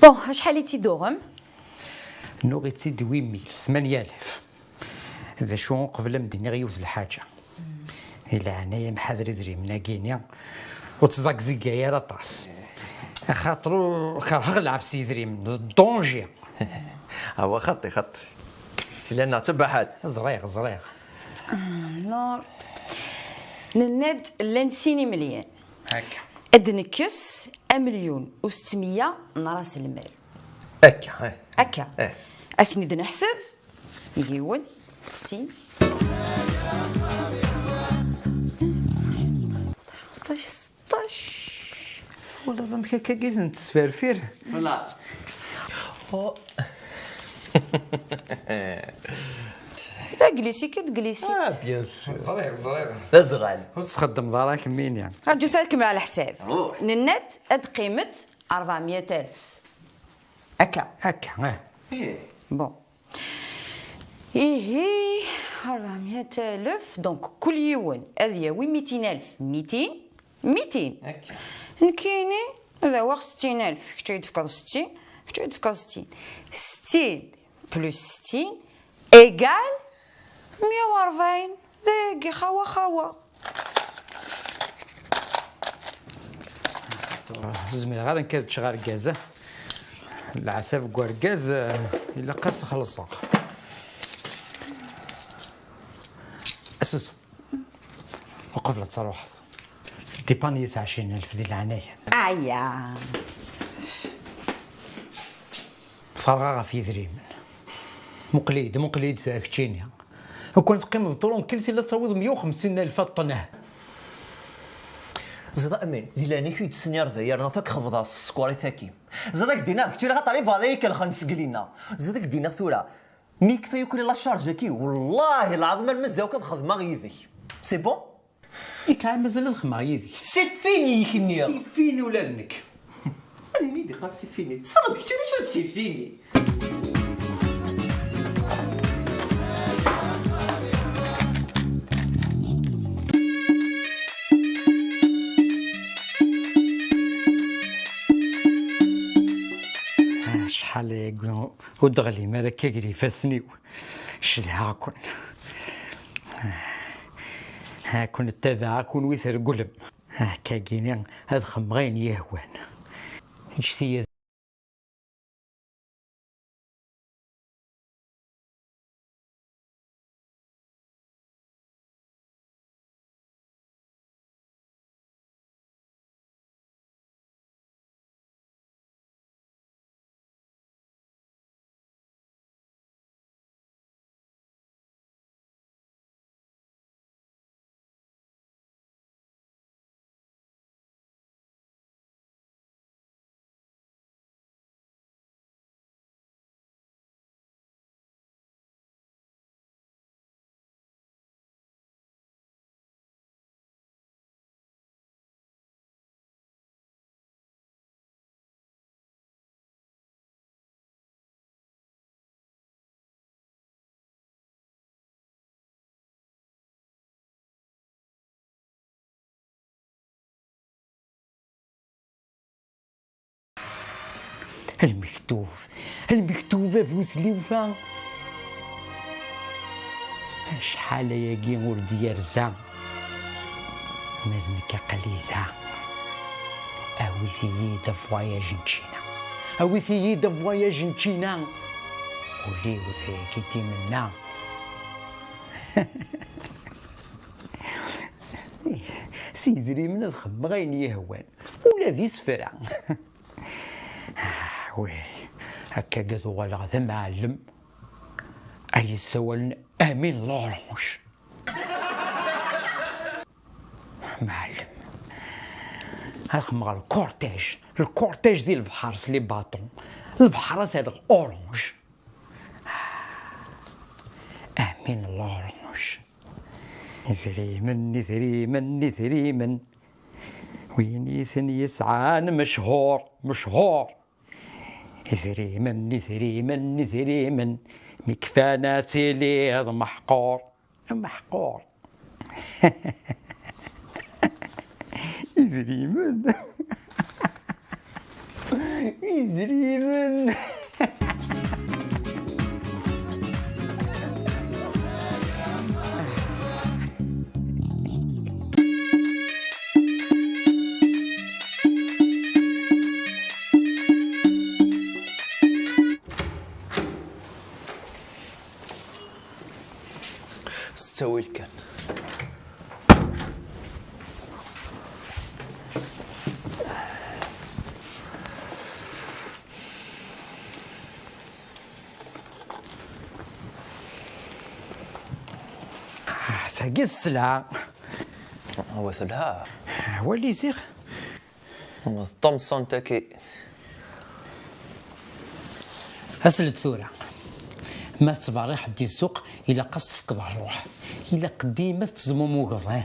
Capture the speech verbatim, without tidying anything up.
Oh, acḥal i tt-id-tuɣem? Nuɣ-itt-id wi mil, tmanya alaf. D acu, uqbel ad m-d-iniɣ yiwet n lḥaǧa. Di leɛnaya-m, ḥader idrimen-agi-ni. Ur ttẓagzigay ara aṭas. Axaṭer ur-, kerheɣ lɛebs n yidrimen. D ddunji. Awa xaṭi, xaṭi. Slan neɣ ttabaḥat. Ẓriɣ, ẓriɣ. Nur. Nenna-d llan sin imelyan. Akka. Ad nekkes amelyun u settemya n ras lmal. Akka, eh. Akka. Eh. Ad ten-id-neḥseb. Yiwen, sin. Ṭac, ṭac. Twalaḍ amek akka i ten-tesferfir? Wala. Oh. D aglisi kan, glisi. Ah, bien sûr. Ẓriɣ, ẓriɣ. D azɣal. Ur txeddmeḍ ara kemmini. Rǧut ad kemmleɣ leḥsab. Ruḥ. Nenna-d ad qqimet rebɛemya alef. Akka. Akka, eh. Eh. Bon. Ihi, rebɛemya alef, donc kul yiwen ad yawi mitin alef, mitin, mitin. Akka. Nekkini ad awiɣ settin alef, kečč ad yi-d-tefkeḍ settin, kečč ad yi-d-tefkeḍ settin. Settin plus settin égale meyya u rebɛin. Dagi xawa xawa. Ur zmireɣ ara nekk ad ččeɣ argaz. Leɛtab deg urgaz, eh, ilaq ad s-xelṣeɣ. Asusem. Uqbel ad truḥeḍ. Dipani-yi s ɛecrin alef di leɛnaya. Aya. Terɣa ɣef yidrimen. Muqel-iyi-d, muqel-iyi-d keččini. Ukan teqqimeḍ trunkil, tilla tawiḍ meyya u xemsin alef a ṭṭneh. Ziḍ amin, di leɛnaya-k ur yi-d-ttsenni ar da, yerna tak xebḍeɣ s tsekwarit-agi. Ziḍ ak-d-iniɣ d kečč i axaṭer ibaḍ ay ikelxen seg lina. Ziḍ ak-d-iniɣ tura, mi yekfa yukan la charge-agi, wallahi lɛaḍim ar mazal akk ad xedmeɣ yid-k. C'est bon? Nekk ɛad mazal ad xedmeɣ yid-k. C'est fini, i k-nniɣ. C'est fini ula d nekk. Ad ini-d iqqar c'est fini. Tesɛiḍ kečč acu d c'est fini? Acḥal aya ur d-ɣlim ara akka gar ifassen-iw. Cedhaɣ-ken. Ha-ken ttabaɛeɣ kunwi treggulem. Akkagini ad xemmeɣ ayen yehwan. Ǧǧet-iyi ad Lmektub, lmektub a bu tlufa. Acḥal ayagi ur d-yerza, ma d nekk aql-i da. Awit-iyi-d avoyage n ččina. Awit-iyi-d avoyage n ččina. Ul-iw d ayagi d-imenna. S idrimen ad xedmeɣ ayen yehwan, ula d isefra. Ah, wi, akka ad uɣaleɣ d amɛellem ay yessawalen Amin Lorange. Amɛellem. Ad xedmeɣ lkurtij, lkurtij di lebḥer s les bâtons. Lebḥer ad t-rreɣ orange. Amin Lorange. Idrimen, idrimen, idrimen. Win i ten-yesɛan mechur, mechur. Idrimen, idrimen, idrimen. Mi kfan ad tiliḍ meḥqur, meḥqur. Idrimen. Idrimen. S ttawil kan. Ah, tagi d sselɛa. Wa telha. Wali ziɣ. D tamsant-agi. Asel-d tura. Ma tettberriḥeḍ di ssuq, ilaq ad s-tefkeḍ rruḥ. Ilaq dima tettezmumugeḍ, eh?